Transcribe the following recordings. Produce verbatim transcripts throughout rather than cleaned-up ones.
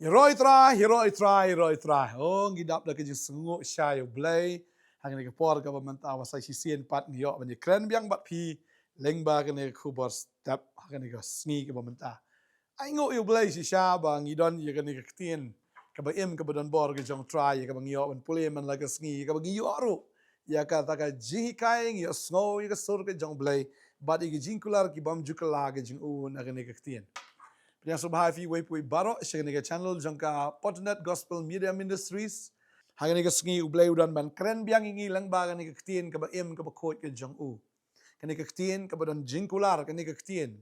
Ïaroh Trai, ïaroh Trai, ïaroh Trai. Oh, ngi dap da ka jingsngew shisha ïa U Blei. Ha kane ka por kaba mynta, wa sa shisien pat ngi ïoh ban ïakren biang bad phi lyngba kane ka khubor step ha kane ka sngi kaba mynta. Ai nguh ïa U Blei shisha ba ngi don ïa kane ka ktien kaba im, kaba don bor ka jong U Trai, ïa kaba ngi ïoh ban pule man la ka sngi, ïa kaba ngi ïoh ruh ïa kata ka jinghikai, ngi ïohsngew ïa ka sur ka jong U Blei bad ïa ka jingkular ki bym ju kylla ka jong u na kane ka ktien. Pdiang sngewbha ïa phi uwei pa uwei baroh sha kane ka channel jong ka Potternet Gospel Media Ministries. Ha kane ka sngi U Blei u don ban kren biang ïa ngi lyngba kane ka ktien kaba im, kaba khuid ka jong u. Kane ka ktien kaba don jingkular, kane ka ktien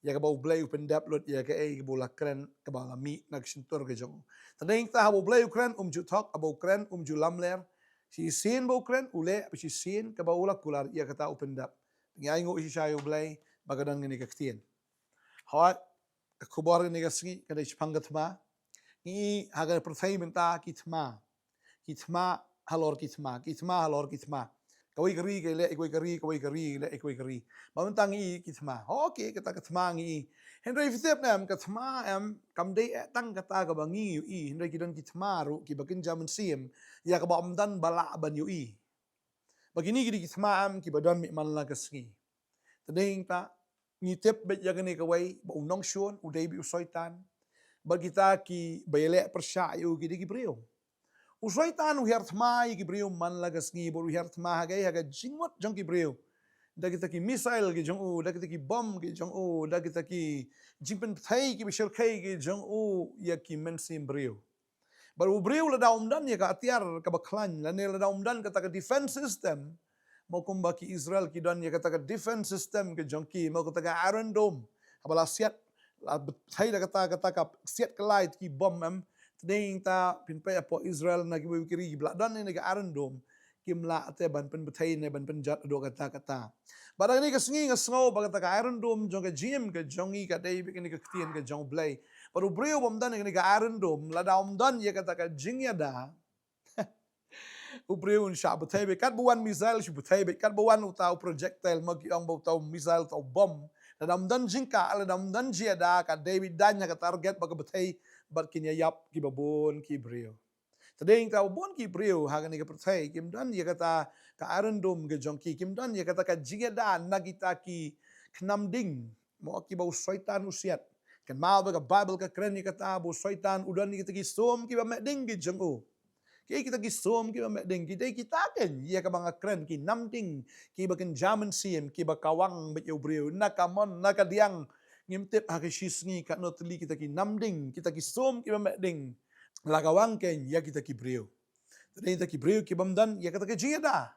ïa kaba U Blei u pyndep lut ïa kaei kaba u la kren, kaba la mih na ka shyntur ka jong u. Te dei nangta haba U Blei u kren um ju thok, haba u kren um ju lamler. Shisien ba u kren u leh, haba shisien kaba u la kular ïa kata u pyndep. Ngi ai nguh shisha ïa U Blei ba ka don kane ka ktien. Hooid, ka khubor kane ka sngi ka dei shaphang ka thma. Ngi ha ka pyrthei mynta ki thma. Ki thma halor ki thma, ki thma halor ki thma. Kawei ka ri ka leh ïa kawei ka ri, kawei ka ri ka leh ïa kawei ka ri. Ba mynta ngi ki thma. Okay, kata ka thma ngi. Hynrei phi tip ne em, ka thma em kam dei eh tang kata kaba ngi ïohi. Hynrei ki don ki thma ruh kiba kynja mynsiem ïa kaba ym don ba lah ban ïohi. Ba kine ki dei ki thma em kiba don mih man la ka sngi. Te dei nangta ngi tip beit ïa kane kawei ba u nongshun u dei beit u Soitan. Bad kita kiba ïaleh pyrshah ïa u ki dei ki briew. U Soitan u hiar thma ïa ki briew man la ka sngi, bad u hiar thma ha kaei, ha ka jingmut jong ki briew. Da kita ki missile ki jong u, da kita ki bom ki jong u, da kita ki jingpynbthei kiba shyrkhei ki jong u ïa ki mynsiem briew. Bad u briew lada um don ïa ka atiar kaba khlaiñ, lane lada um don kata ka defense system, mo kumba ki Israel ki don ïa kata ka defense system ka jong ki, mo kata ka Iron Dome. Haba la siat, la bthei da kata, kata ka siat kyllai ki bom em. Te dei nangta phin peit hapoh Israel na kiwei kiwei ki ri kiba la don ïa kane ka Iron Dome, kim lah te ban pynbthei ne ban pynjot haduh katta katta. Bad ha kane ka sngi nga sngew ba kata ka Iron Dome jong ka jingim ka jong ngi ka dei beit kane ka ktien ka jong U Blei. Bad u briew bym don ïa kane ka Iron Dome, lada um don ïa kata ka jingïada, u briew un shah bthei beit. Katba wan missile shu bthei beit, katba wan uta u projectile, ma ki ong ba uta u missile, uta u bom, lada um don jingkah, lada um don jingïada, ka dei beit daiñ ha ka target ba ka bthei bad kin ïaïap kiba bun ki briew. Te dei nangta ba bun ki briew ha kane ka pyrthei kim don ïa kata ka Iron Dome ka jong ki, kim don ïa kata ka jingïada na kita ki khnam ding, mo, kiba u Soitan u siat. Kynmaw ba ka Baibl ka kren ïa kata ba u Soitan u don ïa kita ki sum kiba meh ding ki jong u. Ki, kita ki sum kiba meh ding, ki dei kita keiñ ïa kaba nga kren, ki nam ding kiba kynja mynsiem, kiba kawang beit ïa u briew na ka mon na ka diang. Ngim tip ha ka shi sngi katno tylli kita ki nam ding, kita ki sum kiba meh ding la kawang keiñ ïa kita ki briew. Te dei kita ki briew ki bym don ïa kata ka jingïada.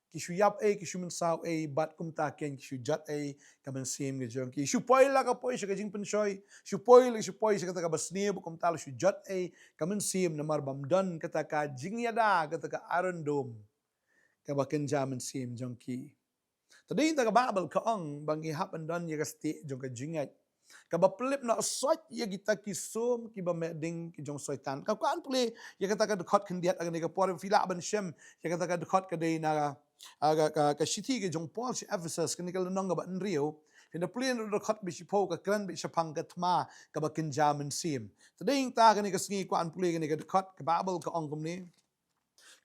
Ki shu ïap ei, ki shu mynsaw ei, bad kumta keiñ ki shu jot ei ka mynsiem ka jong ki. Shu poi la ka poi sha ka jingpynshoi, shu poi la shu poi sha kata kaba sniew, bad kumta la shu jot ei ka mynsiem namar bym don kata ka jingïada, kata ka Iron Dome kaba kynja mynsiem jong ki. Te dei nangta ka Baibl ka ong ba ngi hap ban don ïa ka stieh jong ka jingngeit kaba pynlip noh shuh ïa kita ki sum kiba meh ding ki jong u Soitan. Ka kwah ban pule ïa kata ka dkhot khyndiat ha kane ka por, phi lah ban shem ïa kata ka dkhot ka dei na ka, ka, ka, ka shithi ka jong u Paul sha Ephesus, kane ka lynnong kaba hynriew. Phin da pule na ka dkhot kaba shiphew, ka kren beit shaphang ka thma kaba kynja mynsiem. Te dei nangta kane ka sngi kwah ban pule kane ka dkhot, ka Baibl ka ong kumne.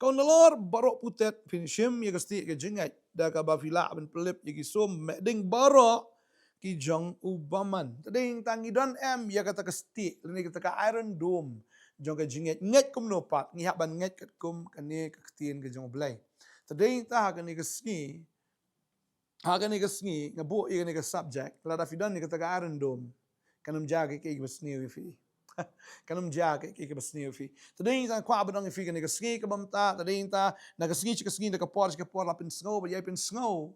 Ko nalor baroh putet, phin shim ïa ka stieh ka jingngeit da kaba phi lah ban pynlip ïa ki sum meh ding baroh ki jong u bymman. Te dei nangta ngi don em ïa kata ka stieh lane kata ka Iron Dome jong ka jingngeit? Ngeit kumno pat? Ngi hap ban ngeit katkum kane ka ktien ka jong U Blei. Te dei nangta ha kane ka sngi, ha kane ka sngi nga buh ïa kane ka subject, lada phi don ïa kata ka Iron Dome, kan ym jia kaei kaei kaba sniew ïa phi. Kan ym jia kaei kaei kaba sniew ïa phi. Te dei nangta kwah ban ong ïa phi kane ka sngi kaba mynta, te dei nangta na ka sngi sha ka sngi, na ka por sha ka por, la pynsngew bad ïai pynsngew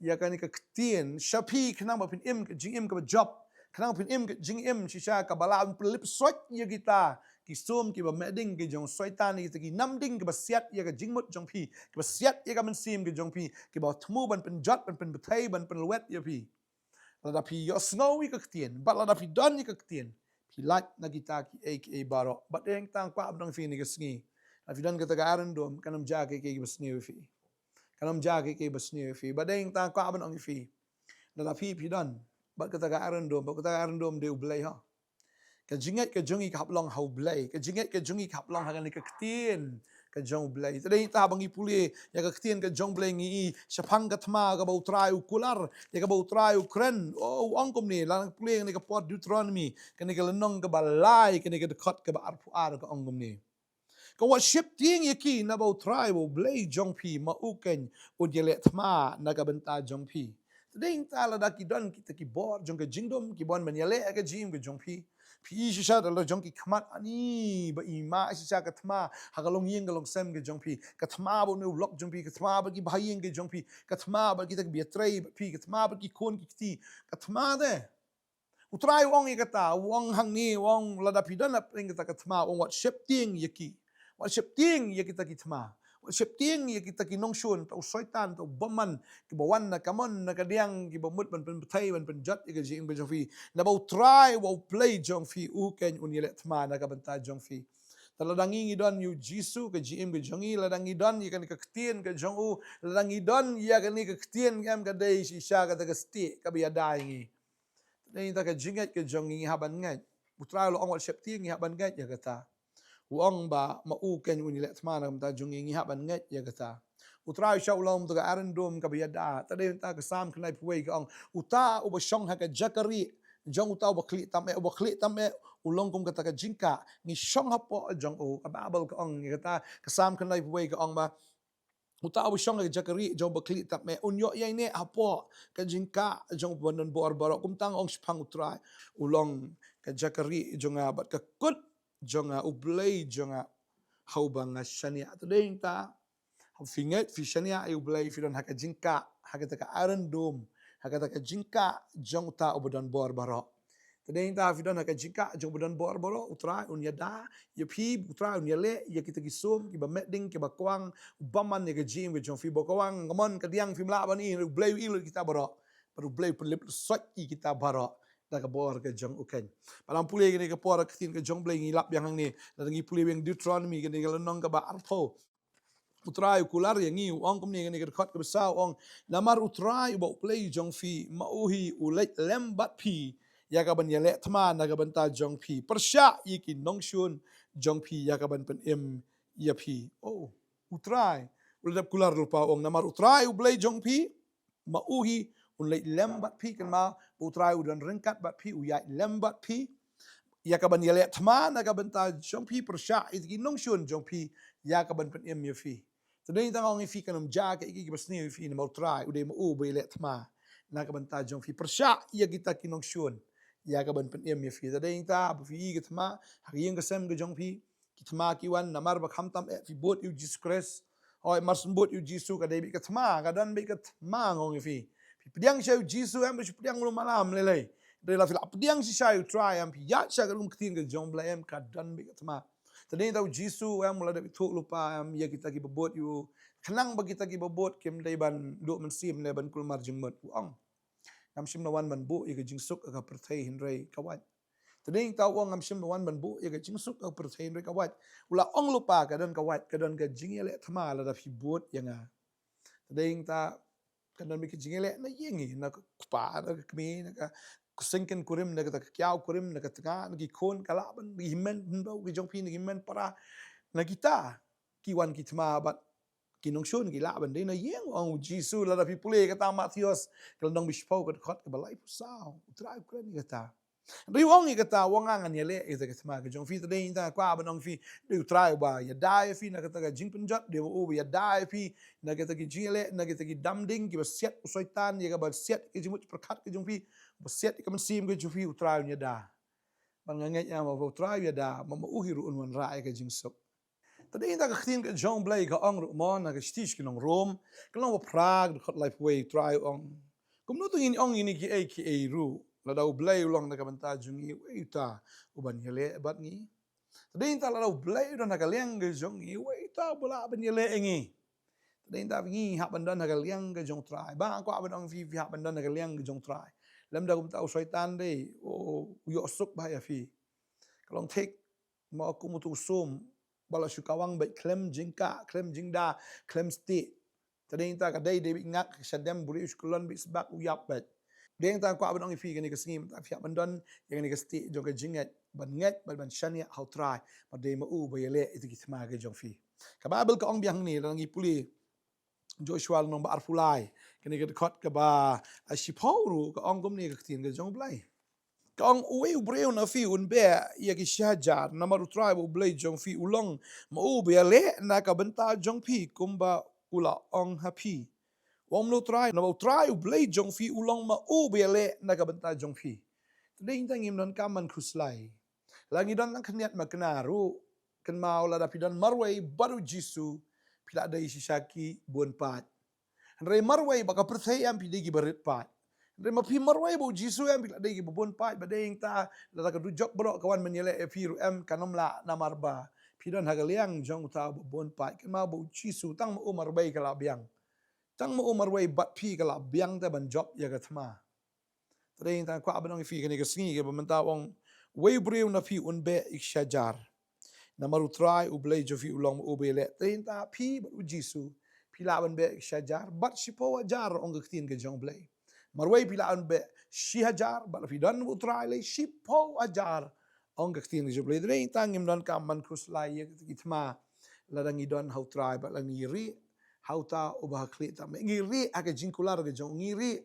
ïa kane ka ktien sha phi, khnang ba phin im ka jingim kaba jop, khnang ba phin im ka jingim shisha kaba lah ban pynlip shuh ïa kita ki sum kiba meh ding ki jong u Soitan, ïa kita ki nam ding kiba siat ïa ka jingmut jong phi, kiba siat ïa ka mynsiem ka jong phi, kiba thmu ban pynjot, ban pynbthei, ban pynlwet ïa phi. Lada phi ïohsngew ïa ka ktien bad lada phi don ïa ka ktien, phi lait na kita kiei kiei baroh. Bad dei nangta kwah ban ong ïa phi kane ka sngi, lada phi don kata ka Iron Dome, kan ym jia kaei kaei kaba sniew ïa phi. Kan ym jia kaei kaei kaba sniew ïa phi. Bad dei nangta kwah ban ong ïa phi, lada phi, phi don bad kata ka Iron Dome, bad kata ka Iron Dome dei U Blei, ho. Ka jingngeit ka jong ngi ka hap long ha U Blei. Ka jingngeit ka jong ngi ka hap long ha kane ka ktien ka jong U Blei. Te dei ta ba ngi pule ïa ka ktien ka jong U Blei ngi i shaphang ka thma kaba U Trai u kular, ïa kaba U Trai u kren. Oh, u ong kumne, la ngi pule kane ka por Deuteronomy, kane ka lynnong kaba lai, kane ka dkhot kaba arphew ar ka ong kumne. Ka wat sheptieng ïa ki naba U Trai U Blei jong phi ma u keiñ un ïaleh thma na ka bynta jong phi. Te dei ta lada ki don kita ki bor jong ka jingdum ki bun ban ïaleh ka jingim ka jong phi. Phi i shisha da la jong ki khmat ani ba i ma shisha ka thma ha ka longïing ka longsem ka jong phi. Ka thma bad une u lok jong phi, ka thma bad ki bahaïing ka jong phi, ka thma bad kita ki biatrei bad phi, ka thma bad ki khun ki kti, ka thma de. U Trai u ong ïa kata, u ong hangne, u ong lada phi don hapdeng kata ka thma, u ong wat sheptieng ïa ki. Wat sheptieng ïa kita ki thma. Wat sheptieng ïa kita ki nongshun, ta u soitan, ta u bymman, kiba wan na ka mon na ka diang, kiba mut ban pynbthei, ban pynjot ïa ka jingim ka jong phi. Naba U Trai, uba U Blei jong phi, u keiñ un ïaleh thma na ka bynta jong phi. Te lada ngi ngi don ïa U Jisu ka jingim ka jong ngi, lada ngi don ïa kane ka ktien ka jong u, lada ngi don ïa kane ka ktien, em, ka dei shisha kata ka stieh kaba ïada ïa ngi. Te dei ta ka jingngeit ka jong ngi, ngi hap ban ngeit. U Trai u la ong wat sheptieng, ngi hap ban ngeit ïa kata. U ong ba ma u keiñ un ïaleh thma na ka bynta jong ngi, ngi hap ban ngeit ïa kata. U Trai u shah u long uta ka Iron Dome kaba ïada. Te dei ta ka Salm khyndaiphew wei ka ong, uta uba shong ha ka jaka rieh jong uta uba khlieh tam eh, uba khlieh tam eh u long kum kata ka jingkah. Ngi shong hapoh jong u. Ka Baibl ka ong ïa kata, ka Salm khyndaiphew wei ka ong ba uta uba shong ha ka jaka rieh jong uba khlieh tam eh un ïoh ïaineh hapoh ka jingkah jong uba don bor baroh. Kumta nga ong shaphang U Trai, u long ka jaka rieh jong nga bad ka kut jong nga, U Blei jong nga ha uba nga shaniah. Te dei ta, phi ngeit, phi shaniah ïa U Blei, phi don ha ka jingkah, ha kata ka Iron Dome, ha kata ka jingkah jong uta uba don bor baroh. Te dei ta, phi don ha ka jingkah jong uba don bor baroh, U Trai un ïada ïa phi, U Trai un ïaleh ïa kita ki sum kiba met ding, kiba kwang, u bymman ïa ka jingim ka jong phi. Ba kwang ka mon ka diang phim lah ban i, U Blei u i lut kita baroh. Bad U Blei u pynlip lynsoit ïa kita baroh da ka bor ka jong u keiñ. Ba la ngi pule kane ka por ka ktien ka jong U Blei ngi lap biang hangne, lada ngi pule biang Deuteronomy kane ka lynnong kaba arphew. U Trai u kular ïa ngi, u ong kumne, kane ka dkhot kaba saw u ong, namar U Trai uba U Blei jong phi ma u hi u leit lem bad phi ïa ka ban ïaleh thma na ka bynta jong phi, pyrshah ïa ki nongshun jong phi ïa ka ban pynim ïa phi. Oh, U Trai u la dep kular lypa, u ong, namar U Trai U Blei jong phi ma u hi un leit lem bad phi, kynmaw ba U Trai u don ryngkat bad phi, u ïaid lem bad phi ïa ka ban ïaleh thma na ka bynta jong phi, pyrshah ïa ki nongshun jong phi ïa ka ban pynim ïa phi. Te dei ta nga ong ïa phi, kan ym jia kiei kiei kiba sniew ïa phi, namar U Trai u dei ma u ba ïaleh thma na ka bynta jong phi, pyrshah ïa kita ki nongshun ïa ka ban pynim ïa phi. Te dei ta ba phi i ka thma ha ka ïing ka sem ka jong phi, ki thma ki wan namar ba khamtam eh phi bud ïa U Jisu Khrist. Hooid, mar shu bud ïa U Jisu ka dei beit ka thma, ka don beit ka thma, nga ong ïa phi. Phi pdiang shisha ïa U Jisu, em, ba shu pdiang ruh malam lei lei. Dei la phi la pdiang shisha ïa U Trai, em, phi ïaid shisha ka rum ktien ka jong U Blei, em, ka don beit ka thma. Te dei ta U Jisu, em, u la dep ithuh lypa, em, ïa kita kiba bud ïa u, khnang ba kita kiba bud kim dei ban duh mynsiem ne ban kulmar jingmut, u ong. Ngam shym la wan ban buh ïa ka jingsuk ha ka pyrthei hynrei ka wait. Te dei ta u ong, ngam shym la wan ban buh ïa ka jingsuk ha ka pyrthei hynrei ka wait. U la ong lypa ka don ka wait, ka don ka jingïaleh thma lada phi bud ïa nga. Te dei ta ka don beit ka jingïaleh na ïing, na ka kpa, na ka kmie, na ka seng kurim, na ka kiaw kurim, na ka tnga, na ki khun, ka lah ban, na ki hynmen hynbew ki jong phi, na ki hynmen para, na kita ki wan ki thma bad ki nongshun ki lah ban dei na ïing, u ong U Jisu. Lada phi pule kata Mathaios ka lynnong ba shiphew ka dkhot kaba laiphew saw, U Trai u kren ïa kata. Hynrei u ong ïa kata, u ong ngan ïaleh ïa kata ka thma ka jong phi. Te dei ta kwah ban ong ïa phi, dei U Trai uba ïada ïa phi na kata ka jingpynjot, dei uba ïada ïa phi na kata ki jingïaleh, na kata ki dam ding kiba siat u Soitan, ïa kaba siat ka jingmut pyrkhat ka jong phi, ba siat ka mynsiem ka jong phi, U Trai un ïada. Bad nga ngeit ïa ma ba U Trai u ïada, ma ma u hi ruh un wanrah ïa ka jingsuk. Te dei ta ka ktien ka jong U Blei ka ong ruh mo, na ka shithi sha ki nong Rom, ka lynnong ba phra ka dkhot laiphew wei, U Trai u ong, kumno to ngin ong ïa kine kiei kiei ruh lada U Blei u long na ka bynta jong ngi, uei uta uban ïaleh bad ngi? Te dei ta lada U Blei u don ha ka liang ka jong ngi, uei uta uba lah ban ïaleh ïa ngi? Te dei ta ngi hap ban don ha ka liang ka jong U Trai. Ba nga kwah ban ong ïa phi, phi hap ban don ha ka liang ka jong U Trai. Lymda kumta u Soitan dei u, u ïoh suk bha ïa phi. Ka long thik, mo, kum utu u sum ba la shu kawang beit khlem jingkah, khlem jingda, khlem stieh. Te dei ta ka dei dei beit ngak, sha dem buri u shu kyllon beit sbak, u ïap beit. Dei ta kwah ban ong ïa phi kane ka sngi, mynta phi hap ban don ïa kane ka stieh jong ka jingngeit. ban ngeit, ban, ban shaniah ha U Trai, ba dei ma u ba ïaleh ïa kita ki thma ki jong phi. Ka Baibl ka ong biang hangne, lada ngi pule Joshua lynnong ba arphew lai, kane ka dkhot kaba, ah, shiphew ruh, ka ong kumne ka ktien ka jong U Blei. Ka ong, uwei u briew na phi un beh ïa ki shi hajar, namar U Trai ba U Blei jong phi u long ma u ba ïaleh na ka bynta jong phi kumba u la ong ha phi. Ong U Trai, namar U Trai U Blei jong phi u long ma u ba ïaleh na ka bynta jong phi. Te dei tang ngim donkam ban khuslai. La ngi don tang khyndiat ma kane ruh, kynmaw lada phi don marwei bad U Jisu, phi la dei shisha ki bun paid. Hynrei marwei bad ka pyrthei em phi dei kiba rit paid. Hynrei ma phi marwei bad U Jisu em phi la dei kiba bun paid, ba dei ta lada ka dujok baroh ka wan ban ïaleh ïa phi ruh em kan ym lah namar ba phi don ha ka liang jong uta uba bun paid. Kynmaw ba U Jisu tang ma u marwei ka la biang. Tang ma u marwei bad phi ka la biang te ban jop ïa ka thma. Te dei tang kwah ban ong ïa phi kane ka sngi kaba mynta u ong, uwei u briew na phi un beh ïa ki shi hajar. Namar U Trai U Blei jong phi u long ma u ba ïaleh. Te dei tang phi bad U Jisu phi lah ban beh ïa ki shi hajar bad shiphew hajar, ong ka ktien ka jong U Blei. Marwei phi lah ban beh shi hajar bad phi don U Trai lei shiphew hajar, ong ka ktien ka jong U Blei. Te dei tang ngim donkam ban khuslai ïa kita ki thma lada ngi don ha U Trai bad lada ngi rieh ha uta uba ha khlieh tam. Ngi rieh ha ka jingkular ka jong u, ngi rieh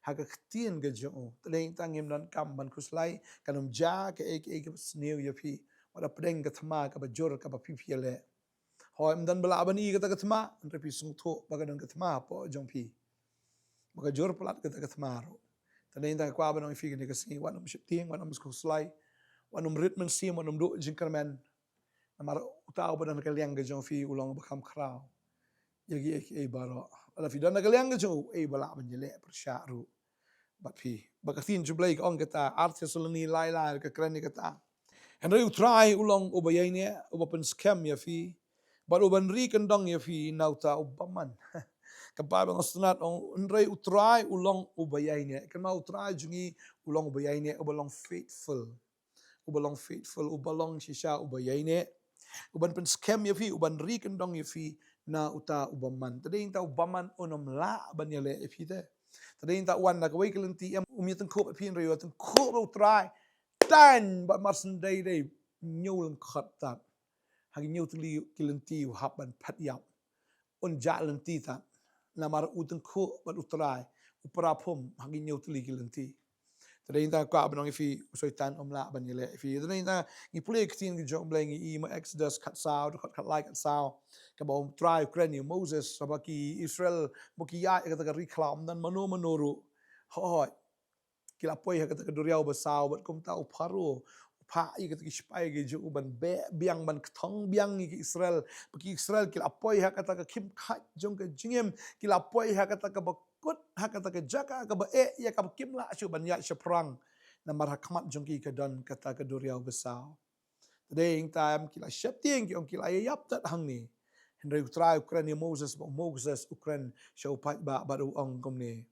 ha ka ktien ka jong u. Te dei tang ngim donkam ban khuslai, kan ym jia kaei kaei kaba sniew ïa phi. Wat da pdeng ka thma kaba jur kaba phi phi ïaleh. Hooid, ym don ba lah ban i kata ka thma, hynrei phi sngewthuh ba ka don ka thma hapoh jong phi. Ba ka jur palat kata ka thma ruh. Te dei tang kwah ban ong ïa phi kane ka sngi, wat nym sheptieng, wat nym khuslai, wat nym rit mynsiem, wat nym duh jingkyrmen. Namar uta uba don ha ka liang ka jong phi u long uba kham khraw ïa kiei kiei baroh. Lada phi don ha ka liang ka jong u, uei ba lah ban ïaleh pyrshah ruh bad phi? Ba ka ktien jong U Blei ka ong kata, Ar Thessaloni lai lai ka kren ïa kata. Hynrei U Trai u long uba ïaineh, uba pynskhem ïa phi bad uban ri kyndong ïa phi na uta u bymman. Ka Baibl nga sngewthuh ong, hynrei U Trai u long uba ïaineh. Kynmaw U Trai jong ngi u long uba ïaineh, uba long faithful. Uba long faithful, uba long shisha uba ïaineh. Uban pynskhem ïa phi, uban ri kyndong ïa phi na uta u bymman. Te dei tang u bymman un ym lah ban ïaleh ïa phi te. Te dei tang wan na kawei ka lynti em, um ïatyngkhuh bad phi, hynrei u ïatyngkhuh bad U Trai. Tan bad mar shen dei dei hynñiew lyngkhot tad. Ha ki hynñiew tylli ki lynti u hap ban phet ïap. Un jah lynti tad. Namar u tyngkhuh bad U Trai, u para phum ha ki hynñiew tylli ki lynti. Te dei tang kwah ban ong ïa phi, u Soitan um lah ban ïaleh ïa phi. Te dei tang ngi pule ka ktien ka jong U Blei, ngi i ma Exodus khatsaw, dkhot khatlai khatsaw, kaba U Trai u kren ïa u Moses, haba ki Israel ba ki ïaid ha kata ka ri khlaw, ym don mano mano ruh. Hooid, ki la poi ha kata ka duriaw basaw bad kumta u Pharaoh u phah ïa kata ki shipai ki jong u ban beh biang, ban kthong biang ïa ki Israel. Ba ki Israel ki la poi ha kata ka khim khait jong ka jingim, ki la poi ha kata kaba kut, ha kata ka jaka kaba eh ïa, kaba kim lah shuh ban ïaid shaphrang. Namar ha khmat jong ki ka don kata ka duriaw basaw. Te dei tang ki la sheptieng, ki ong ki la ïaïap tad hangne. Hynrei U Trai u kren ïa u Moses, bad u Moses u kren sha u paidbah bad u ong kumne.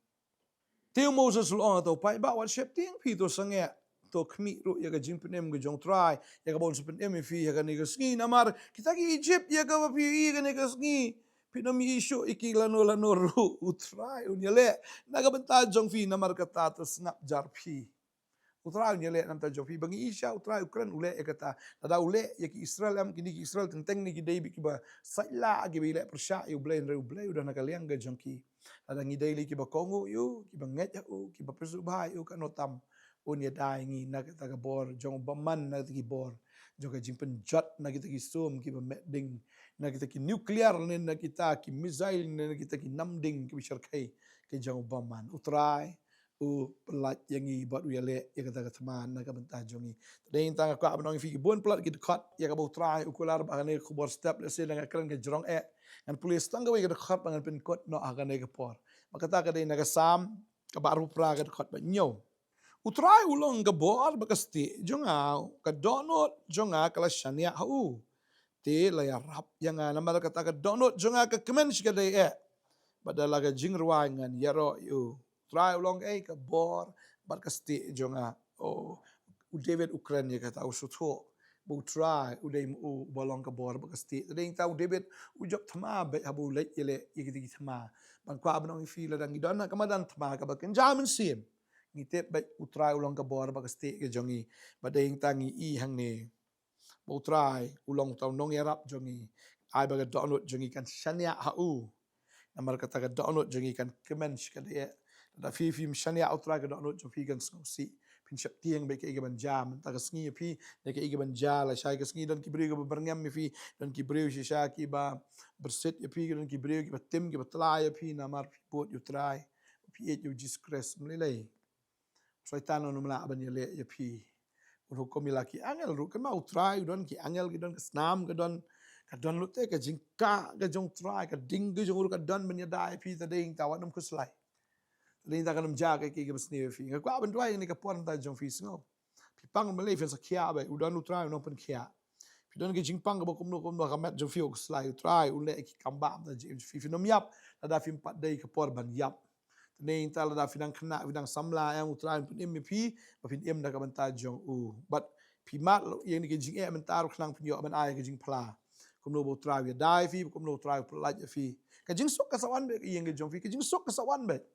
Te u Moses u la ong ha uta u paidbah, wat sheptieng phi, to sangeh, to khmih ruh ïa ka jingpynim ka jong U Trai ïa kaba un sa pynim ïa phi ha kane ka sngi. Namar kita ki Egypt ïa kaba phi ïohi kane ka sngi, phin ym ïohi shuh ïa ki lano lano ruh. U Trai un ïaleh na ka bynta jong phi, namar kata to sngap jar phi. U Trai un ïaleh na ka bynta jong phi. Ba ngi i sha U Trai u kren u leh ïa kata. Lada u leh ïa ki Israel em, kine ki Israel teng teng ne ki dei beit kiba saitlah, kiba ïaleh pyrshah ïa U Blei, hynrei U Blei u don ha ka liang ka jong ki. Lada ngi dei lei kiba kohnguh ïa u, kiba ngeit ha u, kiba pyrshah bha ïa u, kano tam un ïada ïa ngi na kata ka bor jong u bymman, na kata ki bor jong ka jingpynjot, na kita ki sum kiba meh ding, na kita ki nuclear ne na kita ki missile ne na kita ki namding kiba shyrkhei ki jong u bymman. U Trai u pyllait ïa ngi bad u ïaleh ïa kata ka thma na ka bynta jong ngi. Te dei tang nga kwah ban ong ïa phi, ki bun palat ki dkhot ïa kaba U Trai u kular bad ha kane ka khubor step, lehse lada nga kren ka jrong eh, ngan pule sa tang kawei ka dkhot bad ngan pynkut noh ha kane ka por. Bad kata ka dei na ka Salm kaba arphew phra, ka dkhot ba hynñiew. U Trai u long ka bor bad ka stieh jong nga, ka dohnud jong nga ka la shaniah ha u. Te la ïarap ïa nga, namar kata ka dohnud jong nga ka kmen shikatdei eh. Bad da la ka jingrwai ngan ïaroh ïa u. U Trai u long ei, ka bor bad ka stieh jong nga. Oh, u David u kren ïa kata, u sngewthuh ba U Trai u dei ma u uba long ka bor bad ka stieh. Te dei tang u David u jop thma beit haba u leit ïaleh ïa kita ki thma. Bad nga kwah ban ong ïa phi, lada ngi don ha ka madan thma kaba kynja mynsiem, Ngi tip bad U Trai u long ka bor bad ka stieh ka jong ngi. Bad dei tang ngi i hangne ba U Trai u long uta u nongïarap jong ngi. Ai ba ka dohnud jong ngi kan shaniah ha u. Namar kata ka dohnud jong ngi kan kmen shi katdei. Lada phi phim shaniah ha U Trai, ka dohnud jong phi kan sngewsih. Phin sheptieng bad kaei kaban jia mynta ka sngi ïa phi, da kaei kaban jia lashai ka sngi. Don ki briew kiba byrngem ïa phi, don ki briew shisha kiba byrsit ïa phi, don ki briew kiba tim, kiba tla ïa phi, namar phi bud ïa U Trai, phi ïeit ïa U Jisu Khrist. Ym lei lei, Soitan un ym lah ban ïaleh ïa phi. Un hukum ïa la ki angel ruh, kynmaw U Trai u don ki angel, ki don ka snam, ka don, ka don lute ka jingkah ka jong U Trai, ka ding ka jong u ruh ka don ban ïada ïa phi. Te dei tang wat nym khuslai. Te dei tang kan ym jia kaei kaei kaba sniew ïa phi. Nga kwah ban duwai ïa kane ka por mynta jong phi, sngew. Phi pang, ym lei, phin sa khiah bad u, don U Trai u nongpynkhiah. Phi don ka jingpang kaba kumno kumno ha ka met jong phi, khuslai, U Trai un leh ki kam ba mynta jong phi. Phin ym ïap lada phim pat dei ka por ban ïap. Te dei tang lada phi dang khynnah, phi dang samla, em, U Trai un pynim ïa phi ba phin im na ka bynta jong u. Bad phi mad ïa kane ka jingeh mynta ruh khnang phin ïoh ban ai ka jingphla. Kumno ba U Trai u ïada ïa phi, kumno U Trai u pyllait ïa phi. Ka jingsuk ka sa wan bad ïa ka jong phi, ka jingsuk ka sa wan bad.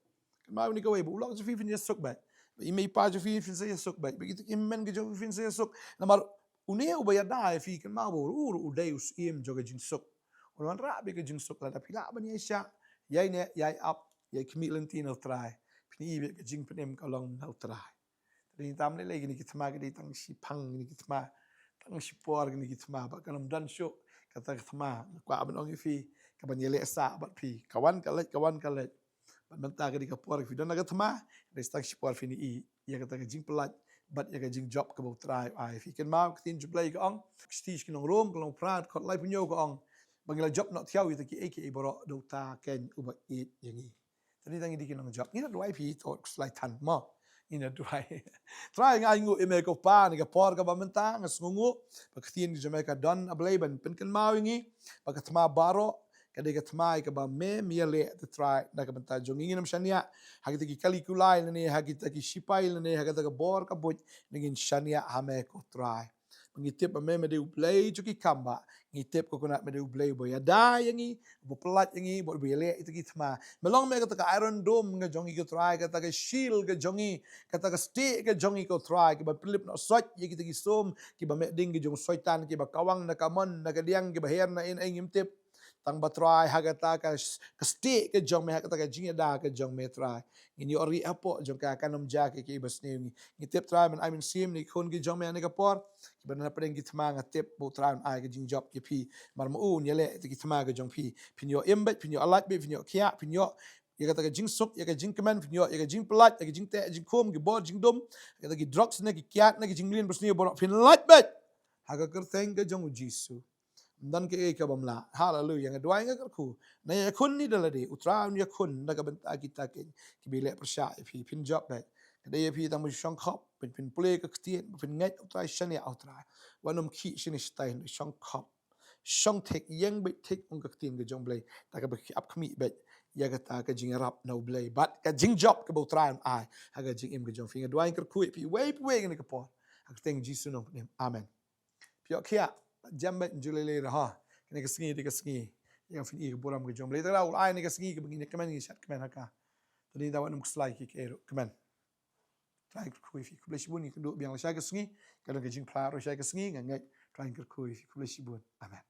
Kynmaw ïa kane kawei, ba u lok jong phi phin ïasuk bad, ba i mei i pa jong phi phin sa ïasuk bad, ba kito ki hynmen ka jong phi phin sa ïasuk. Namar une uba ïada ïa phi, kynmaw ba u ruh u dei u Syiem jong ka jingsuk. Un wanrah bad ka jingsuk. Lada phi lah ban ïaishah, ïaineh, ïai ap, ïai khmih lynti na U Trai, phin i bad ka jingpynim ka long na U Trai. Te dei tang, ym lei lei, kine ki thma ki dei tang shi phang, kine ki thma tang shi por, kine ki thma, bad kan ym don shuh kata ka thma. Nga kwah ban ong ïa phi, kaban ïaleh sah bad phi, ka wan ka leit, ka wan ka leit. Bad mynta ka dei ka por phi don na ka thma, dei tang shi por phin i ïa kata ka jingpyllait bad ïa ka jingjop kaba U Trai u ai ïa phi. Kynmaw ka ktien jong U Blei ka ong, shithi sha ki nong Rom, ka lynnong phra, dkhot laiphew hynñiew, ka ong ba ngi la jop noh thiaw ïa kita kiei kiei baroh da uta ken uba ïeit ïa ngi. Te dei tang ngi dei ki nongjop. Ngin ïa duwai ïa phi, to khuslai than mo. Ngin ïa duwai. Trai, nga ainguh ïa me ko Pa, na ka por kaba mynta, nga sngewnguh ba ka ktien jong me ka don, A Blei, ban pynkynmaw ïa ngi ba ka thma baroh ka dei ka thma ïa kaba me, me ïaleh, te Trai, na ka bynta jong ngi. Ngin ym shaniah ha kita ki kali kulai lane ha kita ki shipai lane ha kata ka bor ka buit, ngin shaniah ha me ko Trai. Ba ngi tip ba me, me dei U Blei jong ki kam ba, ngi tip ko Trai, me dei U Blei uba ïada ïa ngi, uba pyllait ïa ngi, uba, uba ïaleh ïa kita ki thma. Me long me kata ka Iron Dome ka jong ngi ko Trai, kata ka shield ka jong ngi, kata ka stieh ka jong ngi ko Trai, kiba pynlip noh soit ïa kita ki sum kiba meh ding ki jong Soitan, kiba kawang na ka mon na ka diang, kiba her na in, ai ngim tip. Tang ba Trai, ha kata ka s-, ka stieh ka jong me, ha kata ka jingïada ka jong me Trai, ngin ïoh rieh hapoh jong ka, kan ym jia kaei kaei ba sniew ïa ngi. Ngi tip Trai, men ai mynsiem ïa ki khun ki jong me ha kane ka por, kiba na pdeng ki thma, nga tip ba U Trai un ai ka jingjop ïa phi. Namar ma u un ïaleh ïa kita ki thma ka jong phi, phin ïoh im bad, phin ïoh lait bad, phin ïoh khiah, phin ïoh ïa kata ka jingsuk, ïa ka jingkmen, phin ïoh ïa ka jingpyllait, ïa ka jingteh jingkhum, ki bor jingdum, ïa kata ki drugs ne ki kiad ne ki jingmlien ba sniew baroh, phin lait bad ha ka kyrteng ka jong U Jisu. Ym don kaei kaei kabym lah. Haleluya. Nga duwai, nga kyrkhu, na ïakhun ne da lade, U Trai un ïakhun na ka bynta kita kiba ïaleh pyrshah ïa phi, phin jop bad. Ka dei ïa phi tang ban shongkhop, phin, phin pule ka ktien, phin ngeit, U Trai, shaniah, U Trai. Wat nym khih shane shatai, shongkhop, shong thik, ïeng bad thik, ong ka ktien ka jong U Blei, da kaba ap khmih bad ïa kata ka jingïarap na U Blei bad ka jingjop kaba U Trai un ai ha ka jingim ka jong phi. Nga duwai, nga kyrkhu ïa phi uwei pa uwei ha kane ka por, ha ka kyrteng Jisu nongpynim. Amen. Phi ïoh khiah, jem bad, ym ju lei lei ruh ha. Kane ka sngi dei ka sngi ïa phin ïoh ïa ka burom ka jong U Blei. Te U Trai u ai kane ka sngi kaba ngin ïa kmen, ngin shad kmen ha ka. Te dei tang wat nym khuslai kiei kiei ruh, kmen. Trai kyrkhu ïa phi, khublei shibun. Ngin ïakynduh biang lashai ka sngi, ka don ka jingphla ruh lashai ka sngi, nga ngeit Trai un kyrkhu ïa phi. Khublei shibun. Amen.